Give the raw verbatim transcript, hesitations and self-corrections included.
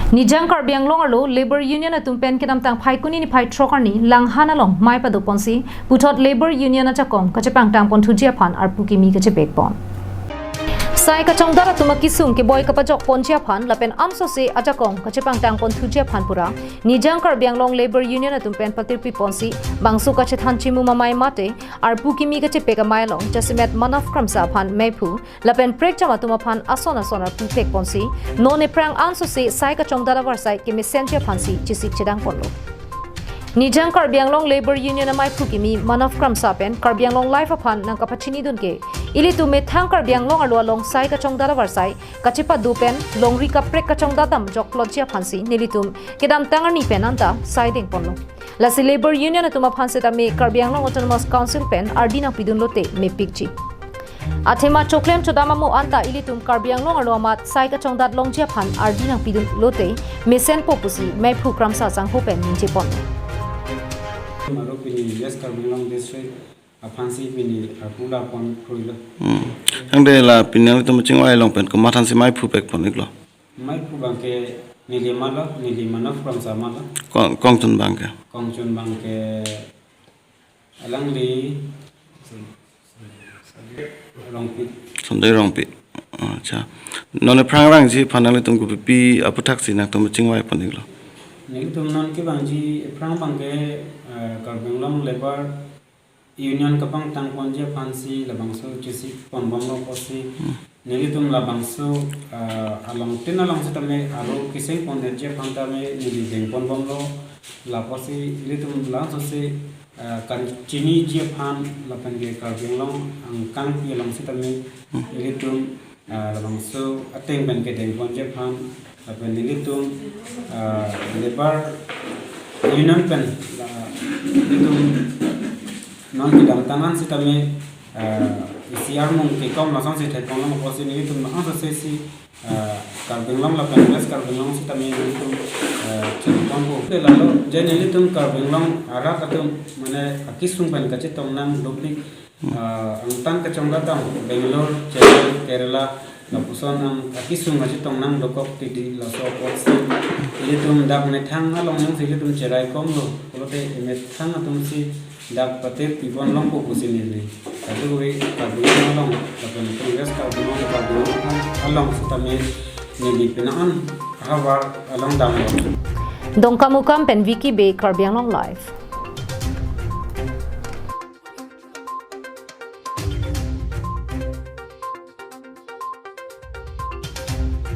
Nijang Karbi Anglong arlo Labour Union atum pen kedamtang Phaikuni niphai throk arni Langhan along mei padoponsi puthot Labour Union ajakong kachepangtang ponthuji aphan arpu kimi kachepekpon. Sai kachongdat atum akisung keboi kapajok ponji aphan lapen ansose ajakong kachepangtang ponthuji aphan pura Nijang Karbi Anglong Labour Union atum pen patirpi ponsi bangso kachethan chimu amei mate arpu kimi kachepek amei along jasemet Manav Kramsa aphan meiphu lapen prekjam atum aphan ason ason arpu pekponsi non ephrang ansose sai kachongdat avarsai kemesenji aphansi chesik chedangponlo. Nijang Karbi Anglong Labour Union ameiphu kimi Manav Kramsa pen Karbi Anglong Live aphan nangkapachinidun ke ilitum methang Karbi Anglong arlo along sai kachongdat avarsai kachepadu pen longri kaprek kachongdat damjok plotji aphansi nelitum kedamtang arni pen anta sai dengponlo. Lasi Labour Union atum aphan setame Karbi Anglong Autonomous Council pen ardi nangpidun lote mepikji. Athema choklem chodam amo anta ilitum Karbi Anglong arlo amat sai kachongdat longji aphan ardi nangpidun lote mesenpo pusi meiphu Kramsa sangho pen ningjepon. Maro pini West Karbi Anglong District aphansi pini arpu la ponphruilo. Hmm. Tangte la pini nangtum chingvai along pen komat aphansi meiphu pekpon-iklo? Meiphu abangke neli malo, neli Manav Kramsa malo. Kong, kongchun abangke? Kongchun abangke alangli Rongpi. Sanjay Rongpi. Acha. Non ephrang vangji aphan nanglitum kopipi aphuthaksi nangtum chingvai pon-iklo? Nelitum non kevangji ephrang abangke, eh, Karbi Anglong Labour Union kapangtang ponji aphansi labangso chesik ponbomlo pusi. Hmm. Nelitum labangso, eh, alongtin along setame aro keseng ponnetji aphan tame neli dengponbomlo. Lapusi ilitum langsose, eh, kachiniji aphan lapen ke Karbi Anglong angkangpi along setame ilitum, eh, labangso ateng pen kedengponji aphan lapen nelitum, eh, Labour Union pen, eh, ilitum non kedamtang an setame, eh, isi armung kekom lasonsi thekponlong pusi nelitum langsose si, eh, Karbi Anglong lapen West Karbi Anglong setame nelitum, eh, chingponpo. Te lalo je nelitum Karbi Anglong arat atum mane akisung pen kachetong nang dopik, eh, angtan kachongdat dam Bangalore, Chennai, Kerala, lapuson ang akisung kachetong nang dokok titi laso apotsi ilitum dak methang along jongsi ilitum cheraikomlo pulote methang atumsi dak patir pibon longpo pusi neli. Kadokave Karbi Anglong along, lapen Congress Karbi Anglong, Karbi Anglong along setame neli penang an havar along damlo. Dongkamukam pen Vicky Bey, Karbi Anglong Live.